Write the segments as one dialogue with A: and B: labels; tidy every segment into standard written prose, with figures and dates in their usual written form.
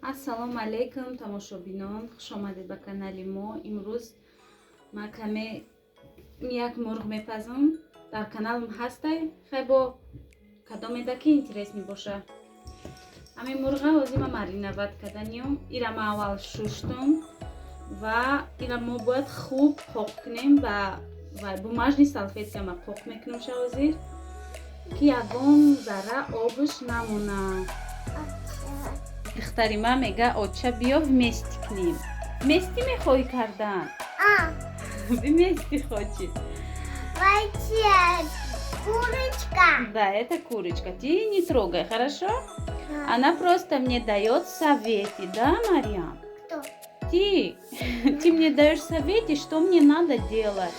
A: Ассалому алайкум, тамошобинон, хушомадед ба канали мо. Имрӯз ман каме як мурғ мепазам. Дар каналам ҳастай, хай бо кадомеда ки интересный боша. Ҳамин мурға ҳозир ман мариновать карданиём. Ира ман аввал шуштум ва ира мо бояд хуб қоқ кунем ба бумажный салфетка. Ман қоқ мекунам ша ҳозир, ки ягон зарра обш намонад. Духтари ман мега: «Оча, биё, вместе кунем». Вместе мехоҳӣ кардан? Вместе хочет.
B: Курочка.
A: Да, это курочка. Ты не трогай, хорошо? Она просто мне дает советы, да, Марьям?
B: Кто?
A: Ты. Ты мне даешь советы, что мне надо делать.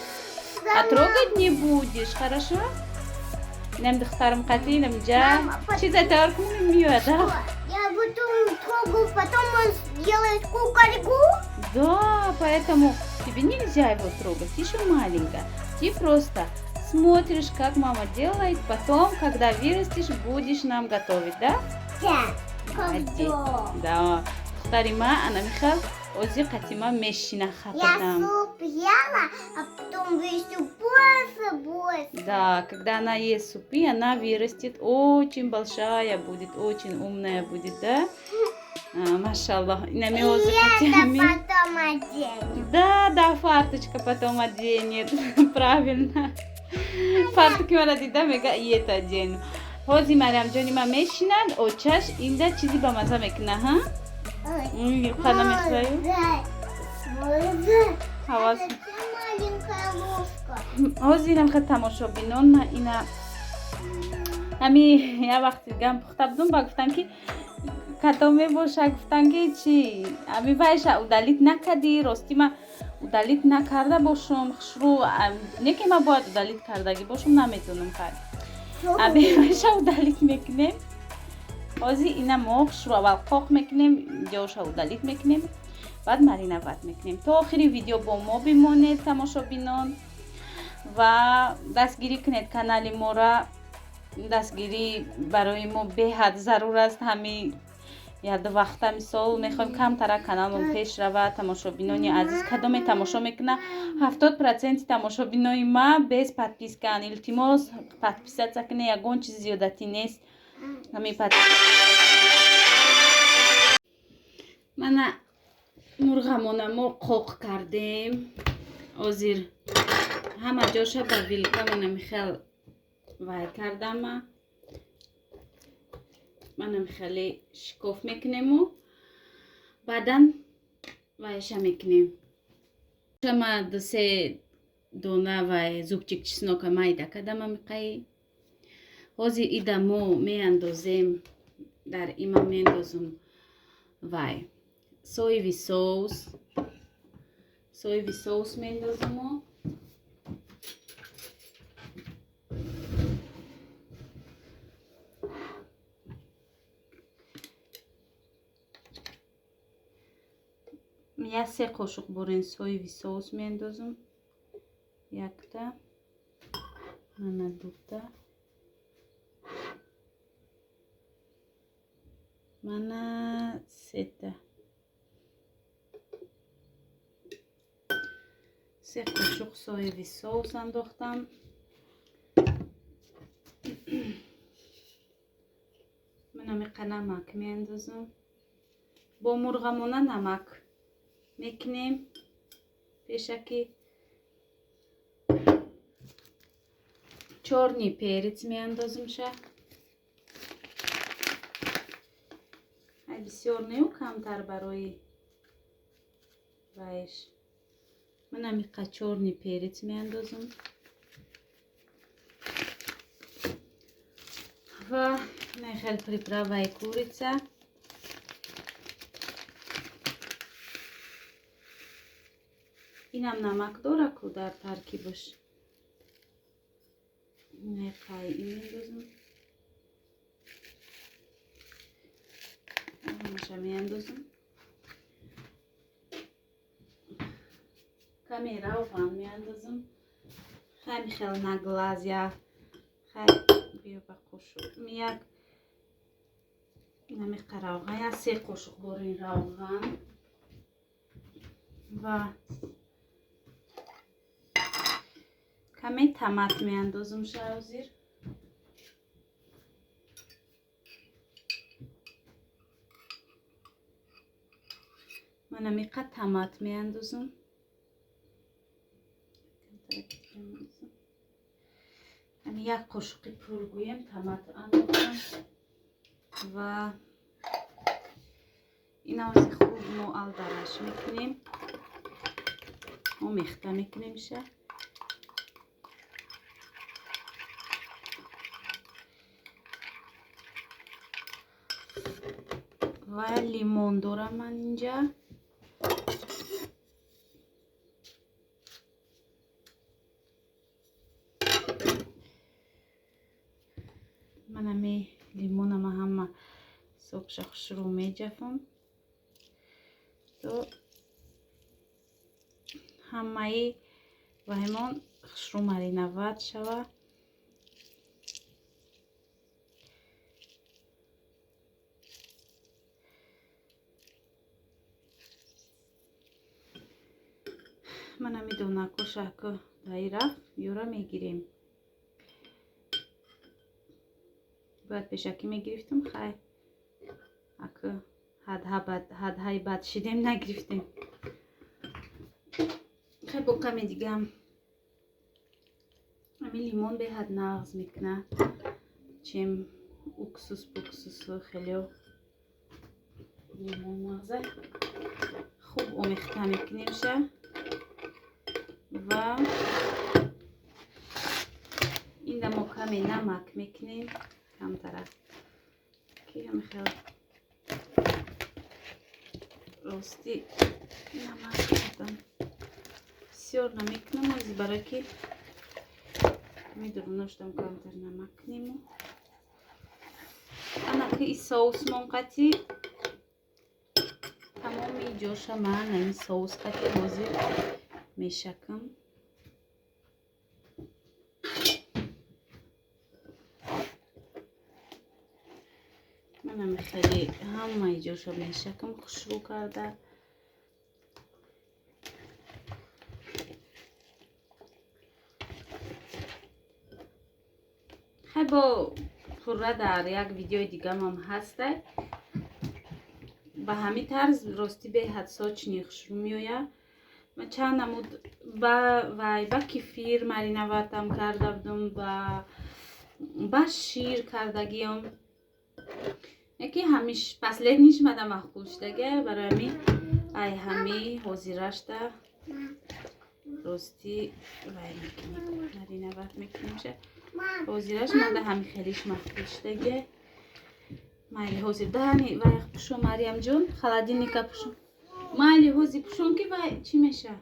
A: А трогать не будешь, хорошо? Нам духтарам қати намҷа чиза тайёр кунем, меояд.
B: Я потом трогаю, потом он делает кукареку.
A: Да, поэтому тебе нельзя его трогать, ты еще маленькая. Ты просто смотришь, как мама делает, потом, когда вырастешь, будешь нам готовить, да?
B: Да. Когда?
A: Да. Духтари ма ана михал ози қатима мешина хатадам.
B: Я суп ела, а потом еще больше, больше.
A: Да, когда она ест супы, она вырастет очень большая будет, очень умная будет, да? А, машаллах. И
B: это потом оденет.
A: Да, фарточка потом оденет. Правильно. Фартуки мара дида мега, и это одену. Ҳози Мариамҷони ма мешинад, очаш инда чизи ба маза мекуна, ҳа? Қана мехӯраю? Ҳавас. Ҳозир инам хел, тамошобинон, ма ина ҳами як вақти дигам пухта будум, ба гуфтам ки кадом мебоша, гуфтам ки чи ами вайша удалить накардӣ. Ростӣ ма удалить накарда бошум, хушрӯ не ки ма бояд удалить кардагӣ бошум, намедонам. Хай, ами вайша удалить мекунем. Ҳозир ина мо хушрӯ аввал қоқ мекунем, ҷоша удалить мекунем, баъд мариновать мекунем. То охири видео бо мо бимонед, тамошобинон, ва дастгирӣ кунед канали мора. Дастгирӣ барои мо беҳад зарур аст. Ҳами як вақта мисол мехоҳем камтара каналмон пеш равад. Тамошобинони азиз, кадоме тамошо мекуна, 70%-и тамошобинои ма без подпискаанд. Илтимос, подписаться кунед, ягон чизи зиёдатӣ нест. Ҳами мана мурғамона мо қоқ кардем. Ҳозир ҳама ҷоша ба вилкамона михел вай кардама, манам хеле шикоф мекунему, баъдан вайша мекунем. Ма дусе дона вай зубчик чеснока майда кардам амиқаи. Ҳозир ида мо меандозем, дар има меандозум вай соевый соус. Соевый соус меандозамо. Як се қошуқ бурин соевый соус меандозум. Якта, мана дута, мана сета. Се қошуқ соевый соус андохтам. Мана миқа намак меандозам. Бо мурғамона намак мекунем пешакӣ. Чёрный перец меандозимша. Ай, бисёр неу, камтар барои вайш. Мана миқа чёрный перец меандозам ва мехел приправаи курица. Инам намак дора ку дар таркибаш. Меқай ин меандозам, ҳамаша меандозам. Каме равған меандозам. Хай, михел на глаз я. Хай, биё ба қошуқ. Як Инамиқа равған, я 3 қошуқ борин равған ва каме томат меандозум шаозир. Манамиқа томат меандозум. Ами як қошуқи пур гӯем томат андохтам ва инавози хуб мо алдараш мекунем, омехта мекунемша. Ва лимон дорам ман инҷа. Манами лимонама ҳама сокша хушрӯ меҷафам то ҳамаи ваймон хушрӯ мариноват шава. Манами донакошаку даи рафт ёра мегирем. Бояд пешакӣ мегирифтам, хай аку ҳадҳаи бад шидем нагирифтем. Хай бо каме дигам ами лимон беҳад нағз мекуна, чем уксус буксусу хеле лимон нағза. Хуб омехта мекунемша ва инда мо каме намак мекунем, камтара ки ҳамихел рости намак кардам бисёр намекунам, ози барои ки медуруноштам камтар намак кунему. Анаки и соусмон қати тамоми ҷоша ман ин соус қати ҳозир мешакам. Манам хеле ҳамаи ҷоша мешакам хушрӯ карда. Хай бо пурра дар як видеои дигамам ҳастай. Ба ҳамин тарз ростӣ беҳад сочни хушрӯ меояд. Ман чанд намуд ба вай ба кефир мариноватам карда будам, ба шир кардагиам. Яке ҳамиш последниш мада маъқул шудага, барои ҳамин ай ҳами ҳозирашта ростӣ вай мекунем, мариноват мекунемша. Ҳозираш мада ҳами хелиш маъқул шудага. Майли ҳозир даҳани вай пушо Марьямҷон, холодильника пушо. Майли ҳозир пушон ки вай чӣ меша?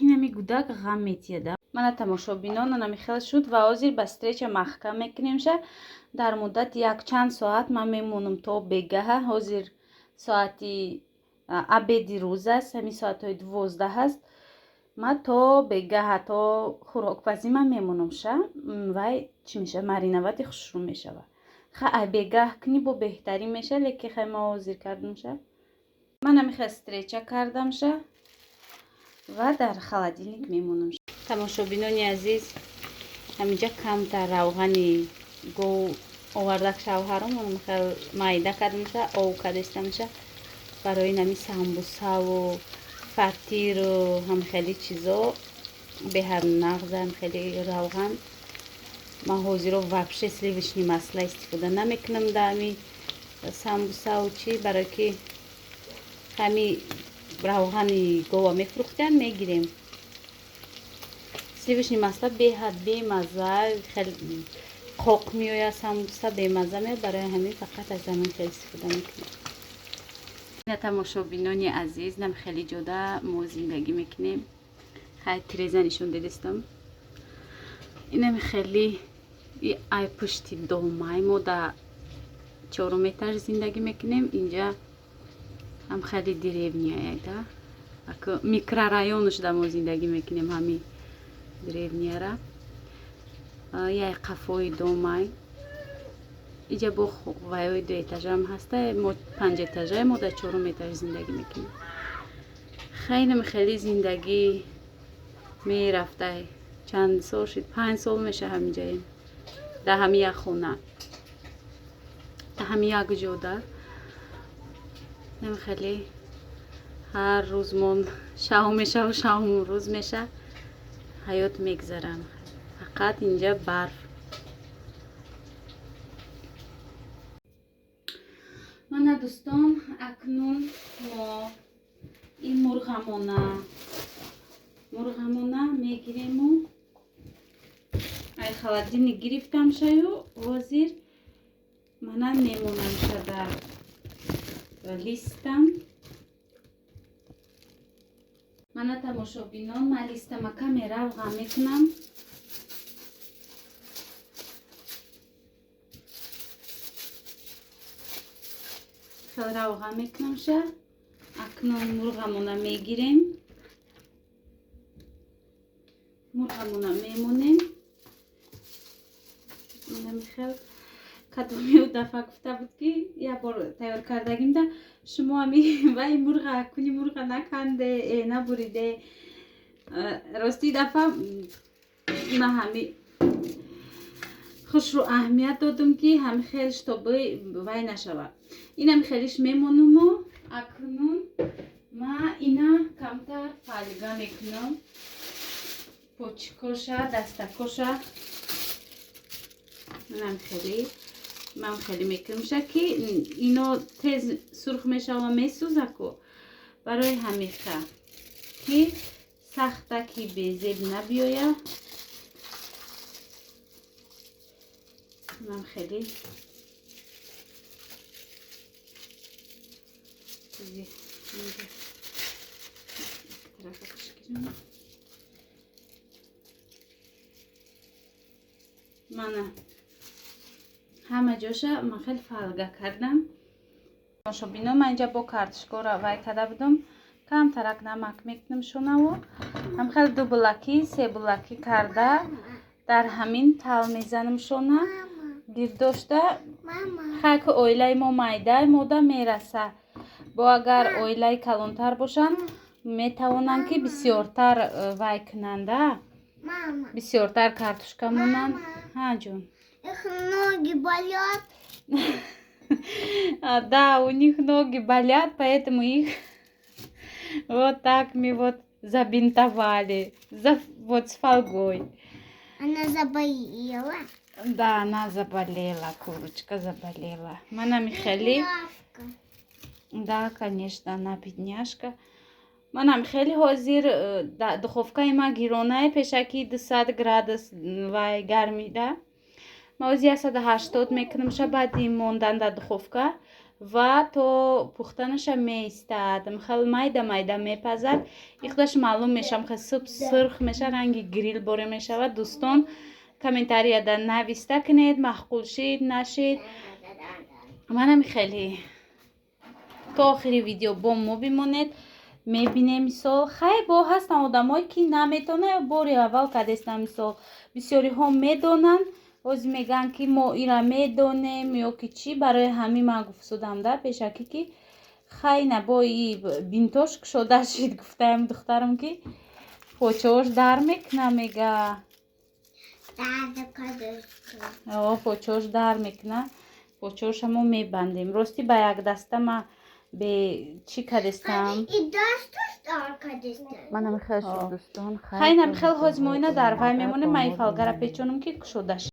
A: Инами гудак ғам метияда. Мана тамошобинон анами хел шуд ва ҳозир ба стреча маҳкам мекунемша. Дар муддати якчанд соат ман мемонам то бегаҳа. Ҳозир соати обеди рӯз аст, ҳамин соатҳои 12 аст. Ман то бегаҳа, то хӯрокпазӣ ман мемонамша. Вай чӣ меша? Мариновати хушрӯ мешава. Ха ай бегаҳ кунӣ бо беҳтарин меша, лекин хай ма ҳозир кардамша. Ман ҳамихел стреча кардамша ва дар холодильник мемонам. Тамошобинони азиз, ҳаминҷа камтар равғани гов овардак шавҳаром, хел майда кардамша, ов кардастамша барои нами самбусаву фатиру ҳамхели чизо беҳад нағзам хеле равған. Ман ҳозиро вообще сливочный масла истифода намекунам дар ҳами самбусаву чӣ, барои ки ҳами равғани гова мефурӯхтян мегирем. Сливочный масла беҳад бемазза, хеле қоқ меояд, самбуса бемазза меояд, барои ҳамин фақат аз ҳамин хел истифода мекунем. Тамошобинони азиз, нам хеле ҷода мо зиндагӣ мекунем. Хай тиреза нишон дедистам. Инам хеле ай пушти домай мо дар чорум этаж зиндагӣ мекунем. Инҷа ҳам хеле деревняяда, микрорайонаш да мо зиндагӣ мекунем, ҳами деревняра. Яй қафои домай. Иҷа бо вайои дуэтажам ҳаста, мо панҷэтажа, мо дар чорум этаж зиндагӣ мекунем. Хеле хеле зиндагӣ мерафтай. Чанд сол шид, 5 сол меша ҳаминҷаем, дар ҳами як хона, дар ҳами як ҷода. Хеле ҳар рӯзмон шав мешаву шавмон рӯз меша, ҳаёт мегзарам. Фақат инҷа барф. Мана, дӯстон, акнун мо ин мурғамона мегирему, ай холодильник гирифтам шаю, ҳозир мана мемонамша дар листам. Мана, тамошобинон, ман листама каме равған мекунам. Хел равған мекунамша. Акнун мурғамона мегирем, мурғамона мемонем. Хел кадоми дафъа гуфта буд, ки як бор тайёр кардагимда шумо ами вай мурға куни мурға наканде, набуриде. Рости, дафъа ма ҳами хушрӯ аҳамият додум, ки ҳами хел чтобы вай нашавад. Инами хелиш мемонуму акнун ма ина камтар фольга мекунам, почкоша, дастакоша. Манам хеле, ман хеле мекунамша, ки ино тез сурх мешава, месӯзаку. Барои ҳамиха ки сахта, ки безеб набиёяд. Ман хеле тарафакаш гирам. Мана, ҳама ҷоша ман хеле фольга кардам. Тамошобино, ман инҷа бо картошкора вай карда будам. Камтарак намак мекунам шонаву ҳам хеле ду булакӣ, се булакӣ карда, дар ҳамин тал мезанам шона гирдошта. Хайку оилаи мо майда мода мераса, бо агар оилаи калонтар бошанд, метавонанд, ки бисёртар вай кунанда, бисёртар картошка монанд. Ҳа, ҷон?
B: Их ноги болят.
A: Да, у них ноги болят, поэтому их вот так мы вот забинтовали, вот с фольгой.
B: Она заболела.
A: Да, она заболела, курочка заболела. Мана Михали. Да, конечно, она бедняжка. Манам хеле ҳозир духовкаи ма гиронае, пешаки 200 градус вай гармида. Ма ҳозир 180 мекунамша. Баъди мондан дар духовка ва то пухтанаша меистад, хел майда майда мепазад, ихудаш маълум мешавам, хел суб сурх меша, ранги грил боре мешавад. Дӯстон, комментарияда нависта кунед, маъқул шид, нашид. Манам хеле то охири видео бо мо бимонед, мебинем. Мисол, хай, бо ҳастанд одамое, ки наметонанд, бори аввал кардестанд. Мисол, бисёриҳо медонанд, ҳозир мегӯянд, ки мо ира медонем ё ки чӣ. Барои ҳамин ман гуфтудам да пешакӣ, ки хай, на бо и бинтош кушода шид. Гуфтаям духтарам, ки почаош дар мекуна, мега. Почаош дар мекуна, почаоша мо мебандем. Ростӣ, ба як даста ма бе чӣ кардестам.
C: Манам хел шуд, дӯстон.
A: Хайнам хел ҳозир мо ина дар вай мемонем. Ма и фольгара печонам, ки кушода шид.